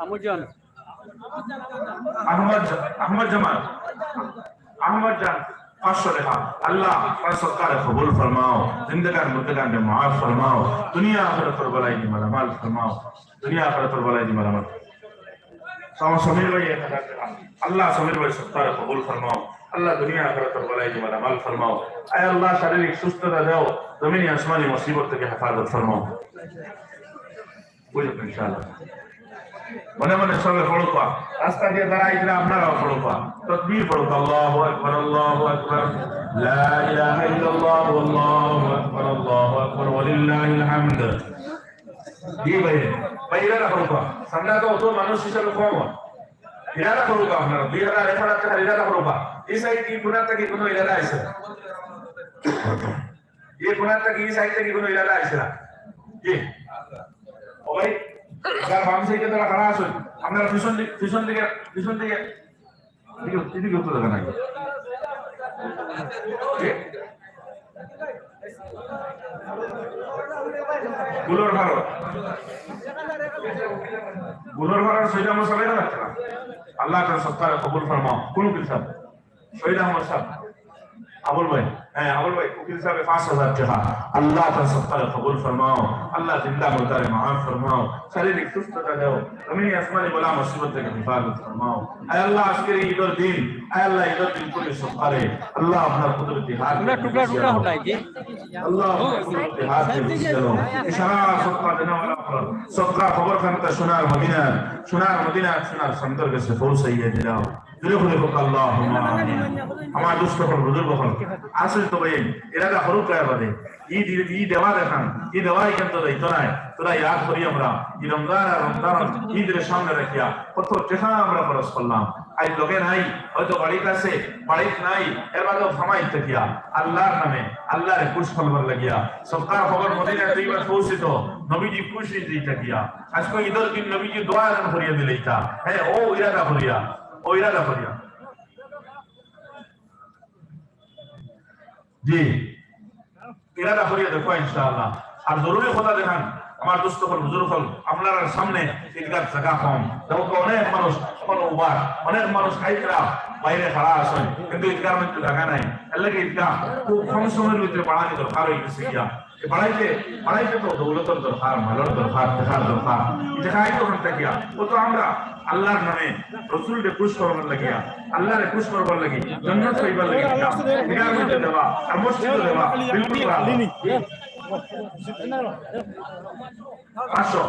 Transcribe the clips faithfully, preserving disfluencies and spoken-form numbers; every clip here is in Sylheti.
আমুজান। আহমদ, আহমদ জামান, আহমদ জান, পাঁচশো টেকা। আল্লাহ, তার সদকারে কবুল ফরমাও, জিন্দেগান মুর্দেগানরে মাফ ফরমাও, দুনিয়া আখিরাতর বালাই দি মালামাল ফরমাও, দুনিয়া আখিরাতর বালাই দি মালামাল। আমার সমীর ভাই এক হাজার টেকা। আল্লাহ, সমীর ভাই সদকারে কবুল ফরমাও, আল্লাহ, দুনিয়া আখিরাতর বালাই দি মালামাল ফরমাও। আয় আল্লাহ, শারীরিক সুস্থতা দাও, জমিনি আসমানি মুসিবত থাকি হেফাজত ফরমাও। বুঝবেন ইনশাআল্লাহ। মনে মনে সবে পড়ুকা, রাস্তা দিয়া যারা আইতরা আপনারাও পড়ুকা, তকবীর পড়ুকা, আল্লাহু আকবার, আল্লাহু আকবার, লা ইলাহা ইল্লাল্লাহু, আল্লাহু আকবার, আল্লাহু আকবার, ওয়ালিল্লাহিল হামদ। জি ভাই, ভাই, ইরাদা পড়ুকা, সামনে তো অত মানুষ হিসাবে কম হয়। ইরাদা পড়ুকা আপনারা, দুই হাজার, এক হাজার টেকার ইরাদা পড়ুকা। এই সাইড কি কোনার থাকি কোনো ইরাদা আছে? এই কোনার থাকি, এই সাইড থাকি কোনো ইরাদা আছে না? জি। ও ভাই, যার বাম সাইডে তারা খাড়া আছেন, আপনারা পিছন দিক, পিছন দিকে, পিছন দিকে, এদিকে, এদিকে উত্তর দেখা নাই। জি? গুলোর ভারত। গুলোর ভারত সৈয়দ আহমদ সাহেব লাগছে না। আল্লাহ তার সত্তারে কবুল ফরমাও। কোন কিতাব? শহীদ আহমদ সাহেব, আবুল ভাই, হ্যাঁ, আবুল ভাই, উকিল সাহেব পাঁচ হাজার টেকা। আল্লাহ তার সত্তারে কবুল ফরমাও, আল্লাহ জিন্দা মুর্দারে মাফ ফরমাও, শারীরিক সুস্থতা দাও, জমিনি আসমানি বালা মুসিবত থাকি হেফাজত ফরমাও। আয় আল্লাহ, আজকের এই ঈদর দিন, আয় আল্লাহ, ঈদর দিন খুবই সকালে, আল্লাহ আপনার কুদরতি হাত টুকরা টুকরা টুকরা হটাই কি? আল্লাহ আপনার কুদরতি হাত দিয়ে দিও। এই সারা সদকা দেনেওয়ালা অকল, সদকা খবর খানটা সোনার মদিনা, সোনার মদিনা, সোনার সন্তানর গেছে পৌঁছাইয়া দিলাও। জোরে বলে হোক, আল্লাহুম্মা আমিন। আমার দোস্ত অকল, বুজুর্গ অকল, আসল তো ভাই, ইরাদা করুক এবারে। ঈদ, ঈদ, ঈদ দেওয়া দেখান, ঈদ দেওয়াই কিন্তু যাইতো নাই। তোরা ইয়াদ করি আমরা, ঈদ রমজান আর রমজান ঈদরে সামনে রাখিয়া কত টেকা আমরা খরচ করলাম। আজ লগে নাই, হয়তো বাড়িত আছে, বাড়িত নাই, এর বাদেও ফামাই থাকিয়া আল্লাহর নামে, আল্লাহরে খুশ করবার লাগিয়া, সদকার খবর মদিনা তৈয়বাত পৌঁছিত, নবীজি খুশি হইতে থাকিয়া। আজকে ঈদর দিন নবীজি দোয়া এখান করিয়া দিলে ইটা। হ্যাঁ, ও ইরাদা করিয়া, ও ইরাদা করিয়া। জি, ইরাদা করিয়া দেখো ইনশাআল্লাহ। আর জরুরি কথা দেখান, আমার দোস্ত অকল, বুজুর্গ অকল, আপনারার সামনে ঈদগাহ জাগা কম। দেখো অনেক মানুষ, অনেক মানুষ আইতরা বাইরে খাড়া আছেন, কিন্তু ঈদগাহর মধ্যে জাগা নাই। এর লাগি ঈদগাহ খুব কম সময়ের ভিতরে বাড়ানি দরকার হয়ে গেছে গিয়া। এ বাড়াইতে, বাড়াইতে তো দৌলতর দরকার, মালর দরকার, টেকার দরকার। টেকা আইতো কোন থাকিয়া? ও তো আমরা আল্লাহর নামে রসুলরে খুশ করবার লাগিয়া, আল্লাহরে খুশ করবার লাগি, জন্নত পাইবার লাগি। টেকা, টেকার মধ্যে দেওয়া, আর মসজিদে দেওয়া, বিলকুল করা। পাঁচশো।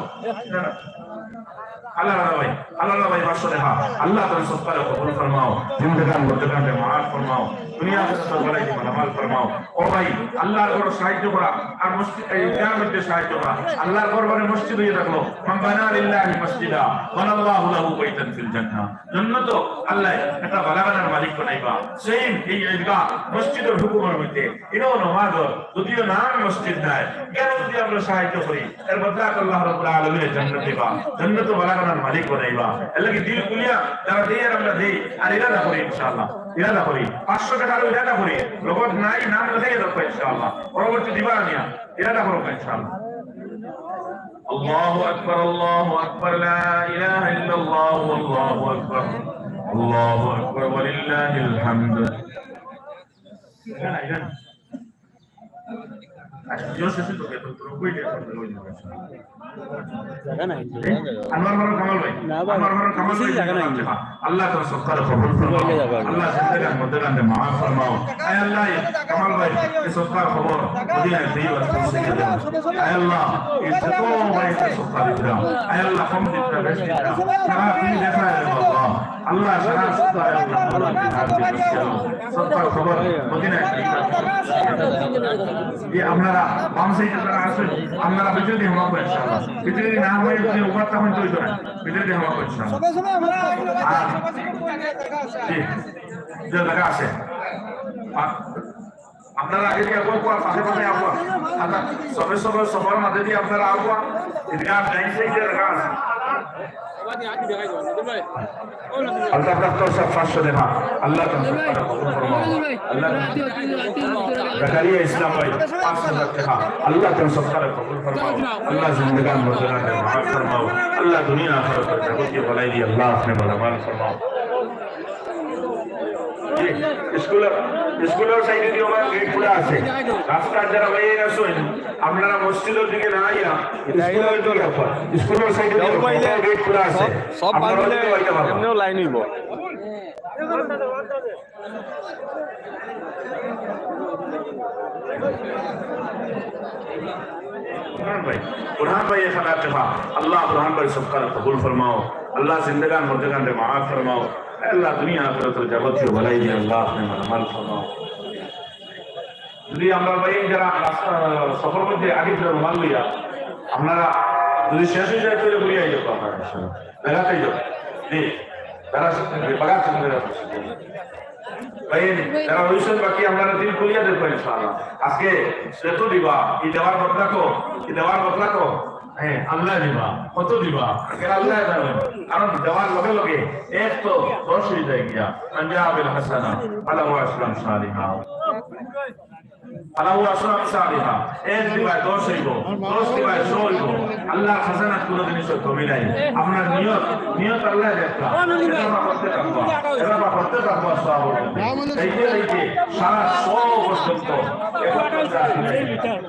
আল্লাহ রাজা ভাই, আল্লাহ রাজা ভাই, পাঁচশো টেকা। আল্লাহ তাআলা সদকারে কবুল ফরমাও, জিন্দেগান মুর্দেগানরে মাফ ফরমাও, দুনিয়া আখিরাত সব বালাই দি মালামাল ফরমাও। ও ভাই, আল্লাহর ঘরো সাহায্য করা, আর মসজিদ, এই ঈদগাহর মধ্যে সাহায্য করা। আল্লাহর ঘর মানে মসজিদ হইয়া থাকলো। মান বানা লিল্লাহি মাসজিদা বানাল্লাহু লাহু বাইতান ফিল জান্নাহ। জন্নতো আল্লাহ একটা বালাখানার মালিক বানাইবা। সেম এই ঈদগাহ মসজিদর হুকুমর মধ্যে, ইনো নমাজ, যদিও নাম মসজিদ নাই, কেন যদি আমরা সাহায্য করি, এর বদলা আল্লাহ রাব্বুল আলামিনে জান্নাত দিবা, জান্নাতো বালাখানার মালিক বানাইবা। এর লাগি দিল খুলিয়া যারা দেই আর আমরা দেই, আর ইরাদা করি ইনশাআল্লাহ, ইরাদা করি, পাঁচশো টেকার ইরাদা করি, নগদ নাই, নাম লেখাইয়া রাখবা ইনশাআল্লাহ, পরবর্তী দিবা আনিয়া, ইরাদা করবা ইনশাআল্লাহ। আল্লাহু আকবার, আল্লাহু আকবার, লা ইলাহা ইল্লাল্লাহু, আল্লাহু আকবার, আল্লাহু আকবার, ওয়ালিল্লাহিল হামদ। আচ্ছা, জিও শেষে তো বেতন পুরো কই দিয়ে করতে হইল। জাগা নাই। আনোয়ার মারুফ কামাল ভাই। না, বাবা, আনোয়ার মারুফ কামাল ভাই, জাগা নাই। আল্লাহ তাআলা সদকার কবুল ফরমাও। বললে যাবে। আল্লাহ জিন্দেগান মুর্দেগানরে মাফ ফরমাও। আয় আল্লাহ, কামাল ভাই, এই সদকার খবর মদিনায় তৈয়বাত পৌঁছে দিও। আয় আল্লাহ, এই যত ভাইকে সদকা দিতাম, আয় আল্লাহ, কম দিতাম, বেশি দিতাম, সারা দিন দেখা যায় বাবা। আল্লাহ সারা সদকার আল্লাহ, আল্লাহ, সদকার খবর মদিনায় তৈয়বাত পৌঁছে দিও। যে আপনারা বাম সাইডে যারা আছেন, আপনারা ভিতরে দিয়ে হওয়া করে ইনশাআল্লাহ। ভিতরে দিয়ে না হয়ে যদি ওভারটা হইতে হইতো না, ভিতরে দিয়ে হওয়া করে ইনশাআল্লাহ। আর, জি, যে জায়গা আছে। আর আপনারা আগে দিয়ে আগুয়া, পাশে পাশে আগুয়া। আপনারা সবে সবে সবার মাঝে দিয়ে আপনারা আগুয়া। এদিকে আর ডাইন সাইডে জায়গা আছে। আলতাফ ডাক্তার সাহেব পাঁচশো টেকা, আল্লাহ তাআলা কবুল ফরমাও। আল্লাহ জাকারিয়া ইসলাম ভাই পাঁচ হাজার টেকা, আল্লাহ তাআলা সদকারে কবুল ফরমাও। আল্লাহ জিন্দেগান মুর্দেগান মাফ ফরমাও। আল্লাহ দুনিয়া আখিরাত যাবতীয় ভালাই দিয়া আল্লাহ আপনে মালামাল ফরমাও। জি, স্কুলর, স্কুলর সাইডে দিয়া আমার গেট খোলা আছে। রাস্তার যারা বাইরে আছেন, আপনারা মসজিদর দিকে না আইয়া স্কুলর দিকে আইবা। স্কুলর সাইডে দিয়া আমার গেট খোলা আছে। সব আপনারা ওদিকে আইতে পারবেন। এমনিও লাইন হইব। বুরহান ভাই, বুরহান ভাই, এক হাজার টেকা। আল্লাহ বুরহান ভাই সদকারে কবুল ফরমাও। আল্লাহ জিন্দেগান মুর্দেগানরে মাফ ফরমাও। আল্লাহ দুনিয়া আখিরাতর যাবতীয় ভালাই দিয়া আল্লাহ আপনে মালামাল ফরমাও। যদি আমরা ভাই যারা রাস্তা সফর মধ্যে আগে ফিরে রুমাল লইয়া আপনারা যদি শেষ হয়ে যায়, তাহলে ঘুরিয়ে আইও তো আপনারা ইনশাআল্লাহ। বেড়াতে যাও। জি, তারা বাগান থেকে বেড়াতে ভাই, যারা রয়েছেন বাকি আপনারা দিল খুলিয়া দেখবেন ইনশাআল্লাহ। আজকে যত দিবা, এই দেওয়ার বদলা তো, এই দেওয়ার বদলা তো, হ্যাঁ, আল্লাহ দিবা, কত দিবা, এর আল্লাহ জানেন। কারণ দেওয়ার লগে লগে এক তো দশ হয়ে যায় গিয়া। মান জাআ বিল হাসানা ফালাহু আশরু আমসালিহা। ফালাহু আশরু আমসালিহা। এক দিবায় দশ হইব, দশ দিবায় শো হইব। আল্লাহর খাজানাত কোনো জিনিসের কমি নাই। আপনার নিয়ত, নিয়ত আল্লাহ দেখবা। এটা আমরা করতে থাকবো, এটা আমরা করতে থাকবো, সওয়াব হবে। এই যে, এই যে, সারা শো পর্যন্ত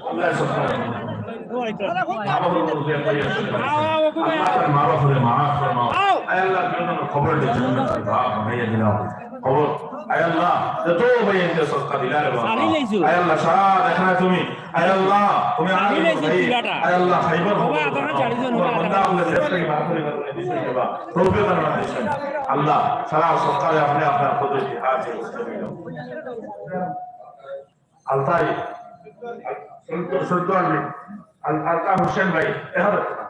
আল্লাহ সব করে। আল্লাহ তার মা বাপরে মাফ ফরমাও। আয় আল্লাহ, দুজনের কবরকে জান্নাতের বাগ বানাইয়া দিলাও। কবর, আয় আল্লাহ, যত ভাই এনকে সদকা দিলা রে বাবা। আয় আল্লাহ, সারা দেখা তুমি। আয় আল্লাহ, তুমি আলিম ভাই। আয় আল্লাহ, খাইবার বাবা, আপনারা চারিজন তোমার বান্দা বলে দেশ থেকে বার করে বার করে দিছেন বাবা। তৌফিক দান করেন। আল্লাহ, সারা সদকারে আপনি আপনার পদে জিহাদ করে দিলাও। আলতাই, সৈয়দ, সৈয়দ আলী, আল-, আলতাফ হোসেন ভাই, এক হাজার টাকা,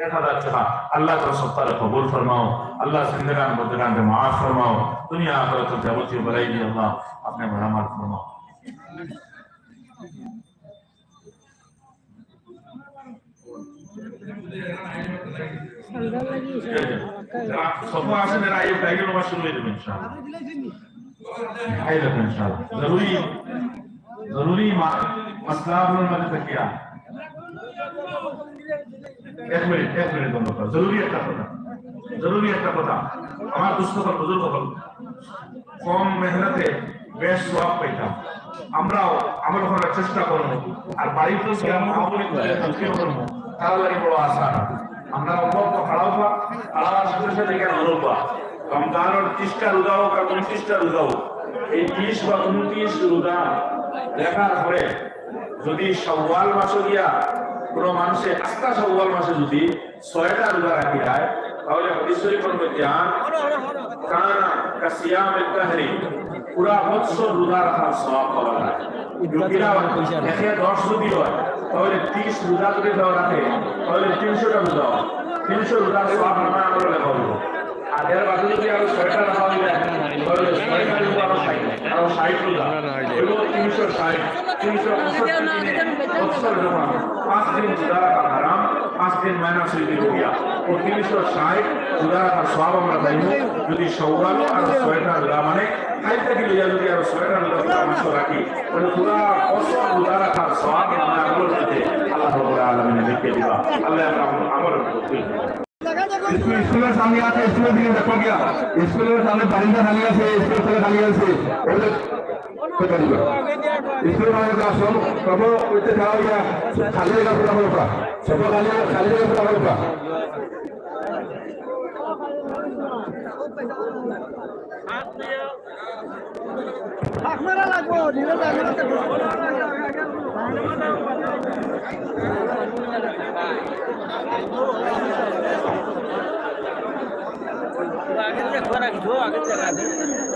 এক হাজার টাকা। আল্লাহ তাআলা সদকারে কবুল ফরমাও, আল্লাহ জিন্দেগান মুর্দেগানরে মাফ ফরমাও, দুনিয়া আখিরাতর যাবতীয় ভালাই দিয়া আল্লাহ আপনি মালামাল ফরমাও। যারা সফর আছেন, এরা আইয়ে, আইয়ে নামাজ শুরু হয়ে যাবে ইনশাআল্লাহ। আইয়ে যাবে ইনশাআল্লাহ। জরুরি, জরুরি মা-, মাসলা আপনার মাঝে থাকিয়া। এক মিনিট, এক মিনিট বন্ধ করো। জরুরি একটা কথা, জরুরি একটা কথা। আমার দুস্থ হল, বুজুর্গ হল, কম মেহনতে বেশ সওয়াব পাইতাম। আমরাও আমল করার চেষ্টা করবো। আর বাড়িতে গিয়া মা বোনের কাছে তদবির করবো। তারা লাগে বড় আশা। আমরা অল্প অল্প খাড়াও পা, খাড়ার সাথে সাথে গিয়া নরম পা। রমজানের ত্রিশটা রোজা হোক আর ঊনত্রিশটা রোজা হোক, এই ত্রিশ বা ঊনত্রিশ রোজা দেখার পরে যদি শাওয়াল মাসে গিয়া কোনো মানুষে আস্তা শাওয়াল মাসে যদি ছয়টা রোজা রাখি যায়, তাহলে হাদিস শরীফের মধ্যে আন, কানা কাসিয়ামিদ দাহরি, পুরা বছর রোজা রাখার সওয়াব পাওয়া যায়। রুগীরা একে দশ যদি হয়, তাহলে ত্রিশ রোজা যদি কেউ রাখে, তাহলে তিনশোটা রোজা হয়। তিনশো রোজার সওয়াব নামায় আমলে লেখা হইব। আর এর বাদে যদি আরো ছয়টা রাখা হইলে, তাহলে ছয়টা রোজা আরো ষাট, আরো ষাট রোজা। হইব তিনশো ষাট, তিনশো পঁয়ষট্টি দিনে বছর যখন পাঁচ দিন রোজা রাখা হারাম, পাঁচ দিন মাইনাস হয়ে গেল গিয়া। ও তিনশো ষাট রোজা রাখার সওয়াব আমরা পাইব, যদি শাওয়াল আর ছয়টা রোজা, মানে কালকে কি লইয়া যদি আরো ছয়টা রোজা আমরা মাসে রাখি, তাহলে পুরা বছর রোজা রাখার সওয়াব আমরা আমল করতে আল্লাহ রাব্বুল আলামিন লিখে দিবা। আল্লাহ আমরা আমল করতে। স্কুল, স্কুলের সামনে আছে, স্কুলের দিকে দেখো গিয়া। স্কুলের সামনে বারিন্দা খালি আছে, স্কুল থেকে খালি আছে। ওদের স্কুলের সামনে আসুন, তবে ওইতে যাওয়া গিয়া খালি জায়গা পুরা করবা। সব খালি, খালি জায়গা পুরা করবা। আগে দিয়ে ঘোরা, ঘোরা, আগে দিয়ে ঘোরা।